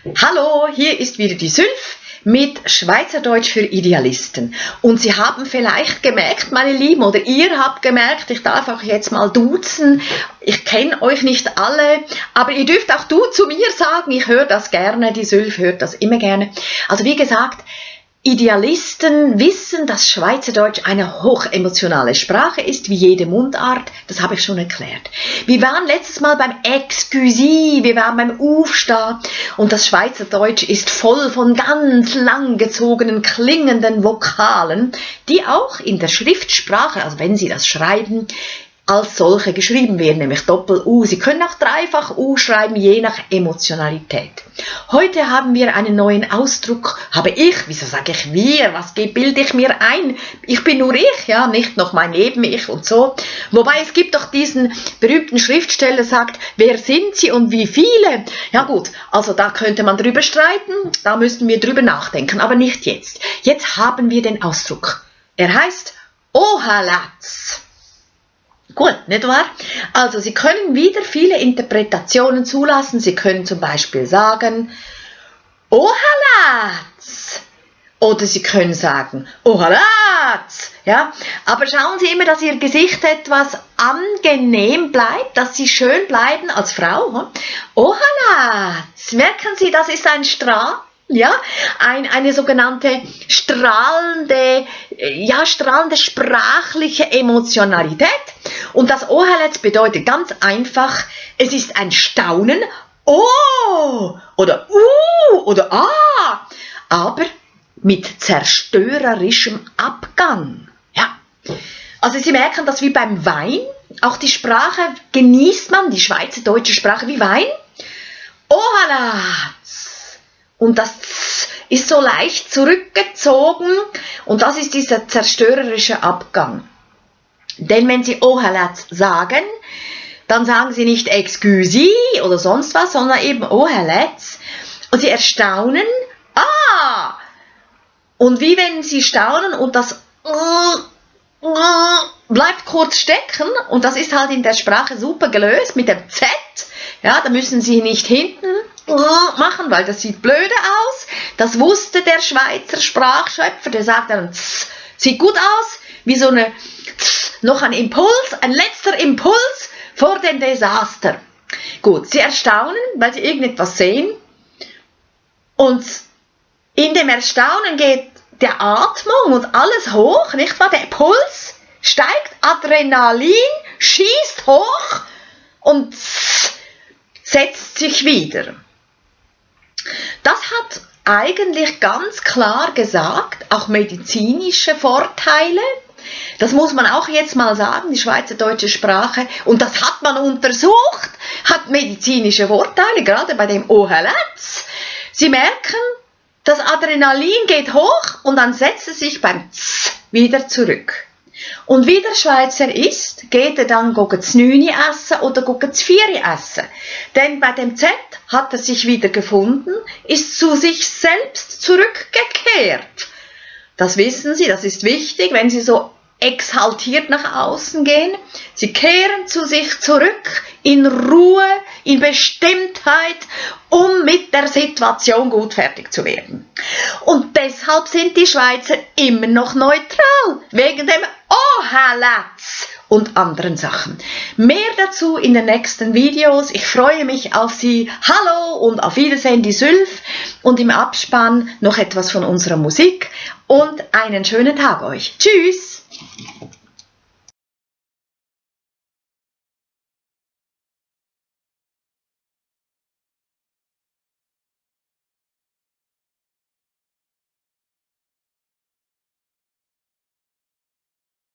Hallo, hier ist wieder die Sylph mit Schweizerdeutsch für Idealisten. Und Sie haben vielleicht gemerkt, meine Lieben, oder ihr habt gemerkt, ich darf auch jetzt mal duzen. Ich kenne euch nicht alle, aber ihr dürft auch du zu mir sagen. Ich höre das gerne, die Sylph hört das immer gerne. Also wie gesagt, Idealisten wissen, dass Schweizerdeutsch eine hochemotionale Sprache ist, wie jede Mundart. Das habe ich schon erklärt. Wir waren letztes Mal beim Excusez, wir waren beim Aufstehen und das Schweizerdeutsch ist voll von ganz langgezogenen, klingenden Vokalen, die auch in der Schriftsprache, also wenn Sie das schreiben, als solche geschrieben werden, nämlich Doppel-U. Sie können auch Dreifach-U schreiben, je nach Emotionalität. Heute haben wir einen neuen Ausdruck, wieso sage ich wir, was bilde ich mir ein? Ich bin nur ich, ja, nicht noch mein Neben-Ich und so. Wobei es gibt doch diesen berühmten Schriftsteller, der sagt, wer sind Sie und wie viele? Ja gut, also da könnte man drüber streiten, da müssten wir drüber nachdenken, aber nicht jetzt. Jetzt haben wir den Ausdruck. Er heißt Ohalatz. Gut, nicht wahr? Also Sie können wieder viele Interpretationen zulassen. Sie können zum Beispiel sagen, Ohalatz. Oder Sie können sagen, Ohalatz. Ja? Aber schauen Sie immer, dass Ihr Gesicht etwas angenehm bleibt, dass Sie schön bleiben als Frau. Ohalatz. Merken Sie, das ist ein Strahl. Ja, eine sogenannte strahlende sprachliche Emotionalität. Und das Ohalatz bedeutet ganz einfach, es ist ein Staunen, oh, oder oder ah, aber mit zerstörerischem Abgang. Ja, also Sie merken, dass wie beim Wein, auch die Sprache genießt man, die schweizerdeutsche Sprache wie Wein. Ohalatz. Und das ist so leicht zurückgezogen und das ist dieser zerstörerische Abgang. Denn wenn Sie Ohalatz sagen, dann sagen Sie nicht Excusez oder sonst was, sondern eben Ohalatz. Und Sie erstaunen, und wie wenn Sie staunen und das bleibt kurz stecken und das ist halt in der Sprache super gelöst mit dem Z. Ja, da müssen Sie nicht hinten machen, weil das sieht blöde aus. Das wusste der Schweizer Sprachschöpfer, der sagt dann, sieht gut aus, wie so noch ein Impuls, ein letzter Impuls vor dem Desaster. Gut, Sie erstaunen, weil Sie irgendetwas sehen und in dem Erstaunen geht der Atmung und alles hoch, nicht wahr? Der Puls steigt, Adrenalin schießt hoch und setzt sich wieder. Das hat eigentlich ganz klar gesagt, auch medizinische Vorteile. Das muss man auch jetzt mal sagen, die schweizerdeutsche Sprache, und das hat man untersucht, hat medizinische Vorteile, gerade bei dem Ohalatz. Sie merken, das Adrenalin geht hoch und dann setzt es sich beim Z wieder zurück. Und wie der Schweizer ist, geht er dann znüni essen oder zvieri essen. Denn bei dem Z hat er sich wieder gefunden, ist zu sich selbst zurückgekehrt. Das wissen Sie, das ist wichtig, wenn Sie so exaltiert nach außen gehen. Sie kehren zu sich zurück, in Ruhe, in Bestimmtheit, um mit der Situation gut fertig zu werden. Und deshalb sind die Schweizer immer noch neutral, wegen dem Ohalatz und anderen Sachen. Mehr dazu in den nächsten Videos. Ich freue mich auf Sie. Hallo und auf Wiedersehen, die Sylph. Und im Abspann noch etwas von unserer Musik. Und einen schönen Tag euch. Tschüss!